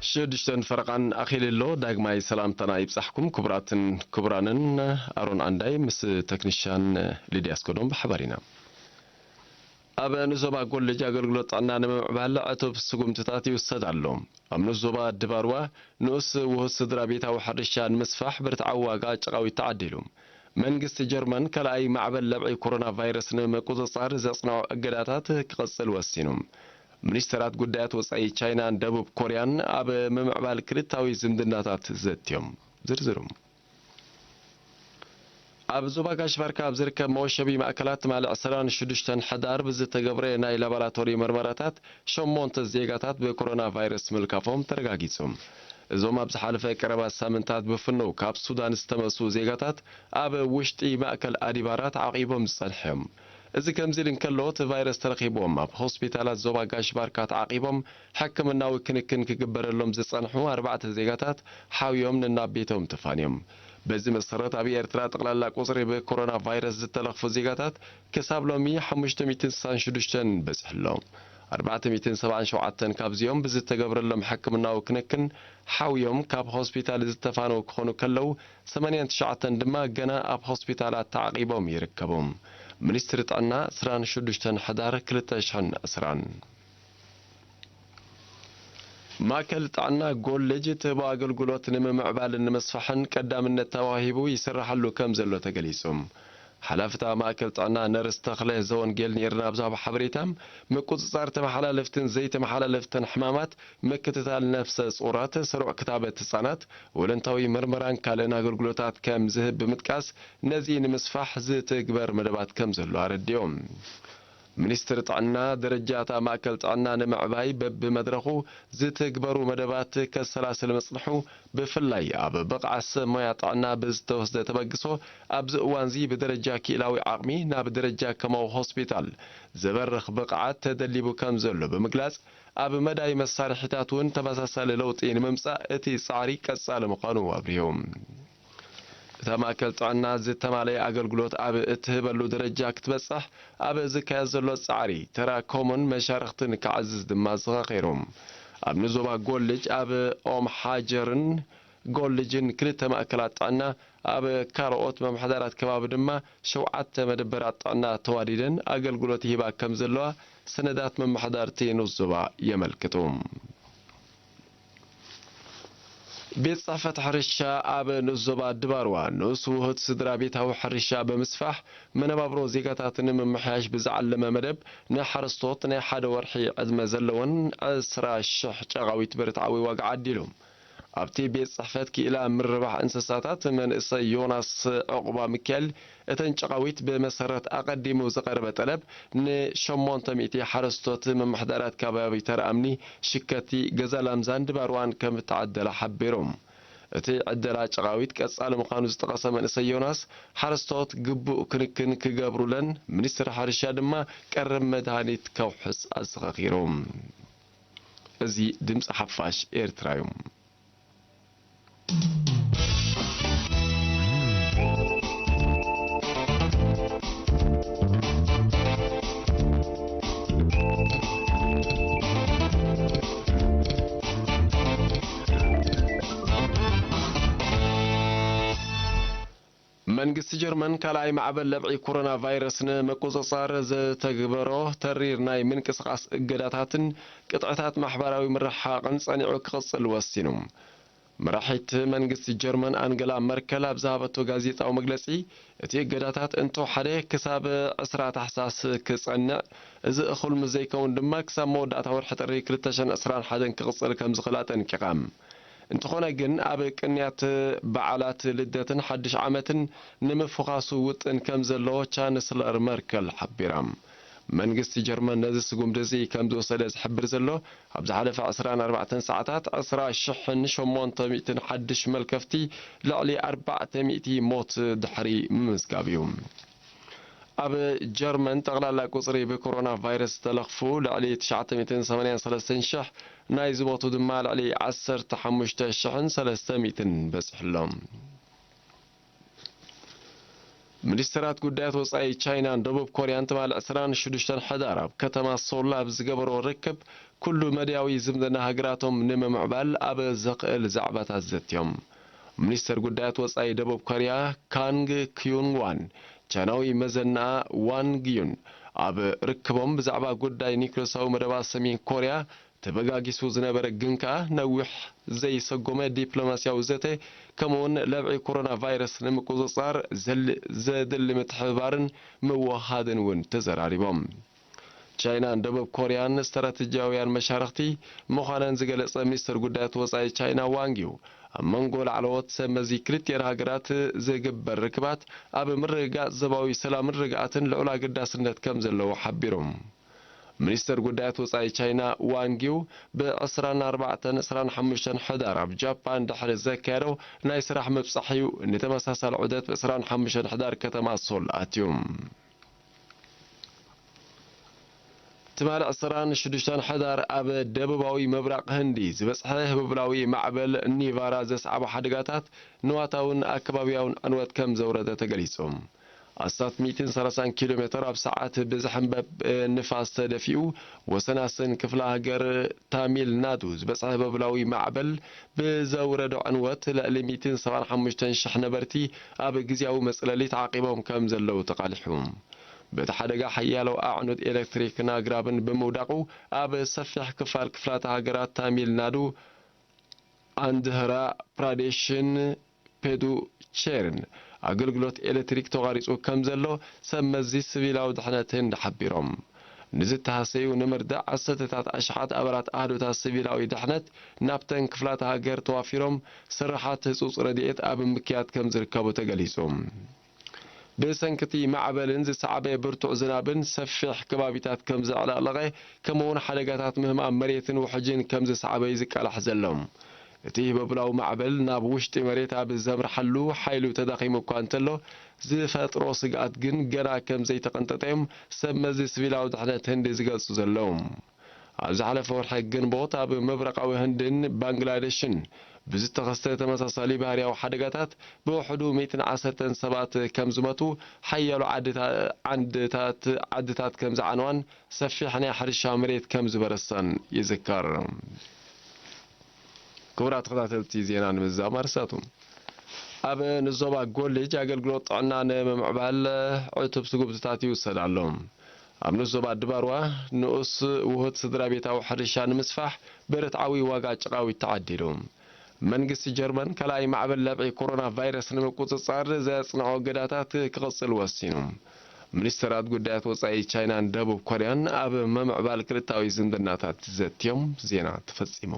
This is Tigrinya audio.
ሽዱሽተን ፈረቓን ኣኺሉ ኣሎ። ዳግማይ ሰላምታና ይብጻሕኩም ክቡራትን ክቡራንን። ኣሮን ዓንዳይ ምስ ተክኒሻን ሊድያ ኣስገዶም ብሓባር ኢና። ኣብ ንዞባ ጎልጅ ኣገልግሎት ጥዕና ንምምዕባል ዕቱብ ስጉምትታት ይውሰድ ኣሎ። ኣብ ንዞባ ድባርዋ ንኡስ ውሁድ ስድራ ቤታዊ ሕርሻ ንምስፋሕ ብርትዓዊ ዋጋ ጨቓዊት ተዓዲሉ። መንግስቲ ጀርመን ካልኣይ ማዕበል ለብዒ ኮሮና ቫይረስ ንምቁጽጻር ዘጽንዖ እገዳታት ክቕጽል ወሲኑ። ሚኒስተራት ጉዳያት ወጻኢ ቻይናን ደቡብ ኮርያን ኣብ ምምዕባል ክልታዊ ዝምድናታት ዘትዮም። ዝርዝሩ። ኣብ ዞባ ጋሽ ባርካ ኣብ ዝርከብ መወሸቢ ማእከላት ትማሊ ዕስራን ሽዱሽተን ሕዳር ብዝተገብረ ናይ ላቦራቶሪ መርመራታት ሸሞንተ ዜጋታት ብኮሮና ቫይረስ ምልካፎም ተረጋጊጹ። እዞም ኣብ ዝሓለፈ ቀረባ ሳምንታት ብፍነው ካብ ሱዳን ዝተመልሱ ዜጋታት ኣብ ውሽጢ ማእከል ኣዲባራ ተዓቂቦም ዝጸንሑ እዮም። እዚ ከምዚ ኢሉ እንከሎ፣ እቲ ቫይረስ ተረኺብዎም ኣብ ሆስፒታላት ዞባ ጋሽ ባርካ ተዓቂቦም ሕክምናዊ ክንክን ክግበረሎም ዝጸንሑ ኣርባዕተ ዜጋታት ሓውዮም ነናብ ቤቶም ተፋንዮም። በዚ መሰረት፣ ኣብ ኤርትራ ጠቕላላ ቁጽሪ ብኮሮና ቫይረስ ዝተለኽፉ ዜጋታት ክሳብ ሎሚ ሓሙሽተ ሚእትን ስሳን ሽዱሽተን በጺሑ ኣሎ። ኣርባዕተ ሚእትን ሰብዓን ሸውዓተን ካብዚኦም ብዝተገብረሎም ሕክምናዊ ክንክን ሓውዮም ካብ ሆስፒታል ዝተፋነው ክኾኑ ከለዉ፣ ሰማንያን ትሽዓተን ድማ ገና ኣብ ሆስፒታላት ተዓቂቦም ይርከቡ። ሚኒስትሪ ጥዕና ዕስራን ሽዱሽተን ሕዳር ክልተ ሽሕን ዕስራን። ማእከል ጥዕና ጎልጅ ትህቦ ኣገልግሎት ንምምዕባልን ንምስፋሕን ቀዳምነት ተዋሂቡ ይስራሓሉ ከም ዘሎ ተገሊጹ። ሓላፍታ ማእከል ጥዕና ነርስ ተኽለ ዘወንጌል ኒርና ኣብ ዝሃቦ ሓበሬታ፣ ምቁጽጻር ተመሓላለፍትን ዘይተመሓላለፍትን ሕማማት፣ ምክትታል ነፍሰ ጹራት፣ ስሩዕ ክታበት ህጻናት፣ ወለንታዊ ምርመራን ካልእን ኣገልግሎታት ከም ዝህብ ብምጥቃስ፣ ነዚ ንምስፋሕ ዝትግበር መደባት ከም ዘሎ ኣረዲኦም። ሚኒስትሪ ጥዕና፣ ደረጃ እታ ማእከል ጥዕና ንምዕባይ በብመድረኹ ዝትግበሩ መደባት ከሰላስል ምጽንሑ፣ ብፍላይ ኣብ ብቕዓት ሰብ ሞያ ጥዕና ብዝተወስደ ተበግሶ፣ ኣብዚ እዋንዚ ብደረጃ ክኢላዊ ዓቕሚ ናብ ደረጃ ከማዊ ሆስፒታል ዝበርኽ ብቕዓት ተደሊቡ ከም ዘሎ ብምግላጽ፣ ኣብ መዳይ መሳርሒታት እውን ተመሳሳሊ ለውጢ ንምምጻእ እቲ ጻዕሪ ቀጻሊ ምዃኑ ኣብሪሁ። እታ ማእከል ጥዕና ዝተማለየ ኣገልግሎት ኣብ እትህበሉ ደረጃ ክትበጽሕ ኣብ ዝካየድ ዘሎ ጻዕሪ፣ ተራ ኮሙን መሻርኽትን ክዓዝዝ ድማ ኣዘኻኺሩ። ኣብ ንዞባ ጎልጅ ኣብ ኦም ሓጀርን ጎልጅን ክልተ ማእከላት ጥዕና፣ ኣብ ካልኦት ምምሕዳራት ከባቢ ድማ ሸውዓተ መደበራት ጥዕና ተዋዲደን ኣገልግሎት ይህባ ከም ዘለዋ ሰነዳት ምምሕዳር እቲ ንኡስ ዞባ የመልክቱ። ቤት ጽሕፈት ሕርሻ ኣብ ንኡስ ዞባ ድባርዋ፣ ንኡስ ውሁድ ስድራ ቤታዊ ሕርሻ ብምስፋሕ፣ መነባብሮ ዜጋታት ንምምሕያሽ ብዝዓለመ መደብ፣ ንሓረስቶት ናይ ሓደ ወርሒ ዕድመ ዘለወን ዕስራ ሽሕ ጨቓዊት ብርትዓዊ ዋጋ ዓዲሉ። ኣብቲ ቤት ጽሕፈት ክኢላ ምርባሕ እንስሳታት መንእሰይ ዮናስ ዑቕባ ሚካኤል፣ እተን ጨቓዊት ብመሰረት ኣቐዲሙ ዝቐረበ ጠለብ ንሸሞንተ ሚእቲ ሓረስቶት ምምሕዳራት ከባቢ ተራ እምኒ፣ ሽከቲ፣ ገዛ ላምዛን ድባርዋን ከም እተዓደላ ሓቢሮም። እቲ ዕደላ ጨቓዊት ቀጻሊ ምዃኑ ዝጠቐሰ መንእሰይ ዮናስ፣ ሓረስቶት ግቡእ ክንክን ክገብሩለን፣ ሚኒስትሪ ሕርሻ ድማ ቀረብ መድሃኒት ከውሕስ ኣዘኻኺሩ። እዚ ድምጺ ሓፋሽ ኤርትራ እዩ። መንግስቲ ጀርመን ካልኣይ ማዕበል ለብዒ ኮሮና ቫይረስ ንምቁጽጻር ዝተግበሮ ተሪር ናይ ምንቅስቓስ እገዳታትን ቅጥዕታት ማሕበራዊ ምርሕሓቕን ጸኒዑ ክቕጽል ወሲኑ። መራሒት መንግስቲ ጀርመን ኣንገላ መርከል ኣብ ዝሃበቶ ጋዜጣዊ መግለጺ፣ እቲ እገዳታት እንተወሓደ ክሳብ ዕስራ ታሕሳስ ክጸንዕ፣ እዚ እኹል ምስ ዘይከውን ድማ ክሳብ መወዳእታ ወርሒ ጥሪ ክልተ ሽሕን ዕስራን ሓደን ክቕጽል ከም ዝኽእል ኣጠንቂቓ። እንተኾነ ግን፣ ኣብ ቅንያት በዓላት ልደትን ሓድሽ ዓመትን ንምፍዃሱ ውጥን ከም ዘለዎ ቻንስለር መርከል ሓቢራ። መንግስቲ ጀርመን ነዚ ስጉምቲ እዚ ከም ዝወሰደ ዝሕብር ዘሎ፣ ኣብ ዝሓለፈ ዕስራን ኣርባዕተን ሰዓታት ዕስራ ሽሕን ሸሞንተ ሚእትን ሓድሽ መልከፍቲ፣ ልዕሊ ኣርባዕተ ሚእቲ ሞት ድሕሪ ምምዝጋብ እዩ። ኣብ ጀርመን ጠቕላላ ቁጽሪ ብኮሮና ቫይረስ ዝተለኽፉ ልዕሊ ትሽዓተ ሚእትን ሰማንያን ሰለስተን ሽሕ፣ ናይ ዝሞቱ ድማ ልዕሊ ዓሰርተ ሓሙሽተ ሽሕን ሰለስተ ሚእትን በጺሑ ኣሎ። ሚኒስትራት ጉዳያት ወጻኢ ቻይናን ደቡብ ኮርያን ትማሊ ዕስራን ሽዱሽተን ሕዳር ኣብ ከተማ ሶል ኣብ ዝገበሮ ርክብ፣ ኩሉ መድያዊ ዝምድና ሃገራቶም ንምምዕባል ኣብ ዘኽእል ዛዕባታት ዘትዮም። ሚኒስተር ጉዳያት ወጻኢ ደቡብ ኮርያ ካንግ ኪዩንግ ዋን፣ ቻይናዊ መዘና ዋን ጊዩን ኣብ ርክቦም ብዛዕባ ጉዳይ ኒውክለሳዊ መደባት ሰሜን ኮርያ ተበጋጊሱ ዝነበረ ግን ከኣ ነዊሕ ዘይሰጎመ ዲፕሎማስያዊ ዘተ፣ ከምኡውን ለብዒ ኮሮና ቫይረስ ንምቁጽጻር ዘል-፣ ዘድሊ ምትሕብባርን ምውሃድን እውን ተዘራሪቦም። ቻይናን ደቡብ ኮርያን ስትራተጂያውያን መሻርኽቲ ምዃነን ዝገለጸ ሚኒስትር ጉዳያት ወጻኢ ቻይና ዋንግ ዩ፣ ኣብ መንጎ ላዕለዎት ሰብ መዚ ክልቲኤን ሃገራት ዝግበር ርክባት ኣብ ምርግጋጽ ዞባዊ ሰላምን ርግኣትን ልዑል ኣገዳስነት ከም ዘለዎ ሓቢሮም። ሚኒስትር ጉዳያት ወጻኢ ቻይና ዋንግ ዩ ብ ዕስራን ኣርባዕተን ዕስራን ሓሙሽተን ሕዳር ኣብ ጃፓን ድሕሪ ዘካየዶ ናይ ስራሕ ምብጻሕ እዩ ንተመሳሳሊ ዑደት ብ ዕስራን ሓሙሽተን ሕዳር ከተማ ሶል ኣትዩ። ትማሊ ዕስራን ሽዱሽተን ሕዳር ኣብ ደቡባዊ ምብራቕ ህንዲ ዝበጽሐ ህብብላዊ ማዕበል ኒቫራ ዘስዓቦ ሓደጋታት ንዋታውን ኣከባቢያውን ዕንወት ከም ዘውረደ ተገሊጹ። ኣስታት ሚእትን ሰላሳን ኪሎ ሜትር ኣብ ሰዓት ብዝሕንበብ ንፋስ ተደፊኡ፣ ወሰናስን ክፍለ ሃገር ታሚል ናዱ ዝበጽሐ ህብብላዊ ማዕበል ብዘውረዶ ዕንወት ልዕሊ ሚእትን ሰብዓን ሓሙሽተን ሽሕ ነበርቲ ኣብ ግዝያዊ መጽለሊ ተዓቂቦም ከም ዘለዉ ተቓሊሑ። በቲ ሓደጋ ሓያሎ ኣዕኑድ ኤሌክትሪክን ኣግራብን ብምውዳቑ፣ ኣብ ሰፊሕ ክፋል ክፍላተ ሃገራት ታሚል ናዱ፣ ኣንድህራ ፕራዴሽን ፔዱቼርን ኣገልግሎት ኤሌክትሪክ ተቋሪጹ ከም ዘሎ ሰብ መዚ ሲቪላዊ ድሕነት ህንዲ ሓቢሮም። ንዝተሃሰዩ ንምርዳእ ዓሰርተታት ኣሽሓት ኣባላት ኣሃዱታት ሲቪላዊ ድሕነት ናብተን ክፍላተ ሃገር ተዋፊሮም ስርሓት ህጹጽ ረድኤት ኣብ ምክያድ ከም ዝርከቡ ተገሊጹ። ብሰንኪ እቲ ማዕበልን ዝሰዓበ ብርቱዕ ዝናብን ሰፊሕ ከባቢታት ከም ዘዕለቕለቐ፣ ከምኡውን ሓደጋታት ምህማም መሬትን ውሕጅን ከም ዝሰዓበ እዩ ዝቃላሕ ዘሎ። እቲ ህበብላዊ ማዕበል ናብ ውሽጢ መሬት ኣብ ዘምርሓሉ ሓይሉ ተዳኺሙ እኳ እንተሎ፣ ዝፈጥሮ ስግኣት ግን ገና ከም ዘይተቐንጠጠ እዮም ሰብ መዚ ሲቪላዊ ድሕነት ህንዲ ዝገልጹ ዘለዉ። ኣብ ዝሓለፈ ወርሒ ግንቦት ኣብ ምብራቓዊ ህንድን ባንግላደሽን ብዝተኸስተ ተመሳሳሊ ባህርያዊ ሓደጋታት ብውሕዱ ሚእትን ዓሰርተን ሰባት ከም ዝመቱ፣ ሓያሎ ዓድታ-፣ ዓንድታት፣ ዓድታት ከም ዝዓነዋን ሰፊሕ ናይ ሕርሻ መሬት ከም ዝበረሰን ይዝከር። ክቡራት ተኸታተልቲ ዜና ንምዝዛም ኣርስታቱ። ኣብ ንዞባ ጎልጅ ኣገልግሎት ጥዕና ንምምዕባል ዕቱብ ስጉምትታት ይውሰድ ኣሎ። ኣብ ንዞባ ድባርዋ ንኡስ ውሁድ ስድራ ቤታዊ ሕርሻ ንምስፋሕ ብርትዓዊ ዋጋ ጭቓዊት ተዓዲሉ። መንግስቲ ጀርመን ካልኣይ ማዕበል ለብዒ ኮሮና ቫይረስ ንምቁጽጻር ዘጽንዖ እገዳታት ክቕጽል ወሲኑ። ሚኒስተራት ጉዳያት ወጻኢ ቻይናን ደቡብ ኮርያን ኣብ ምምዕባል ክልታዊ ዝምድናታት ዘትዮም። ዜና ተፈጺሙ።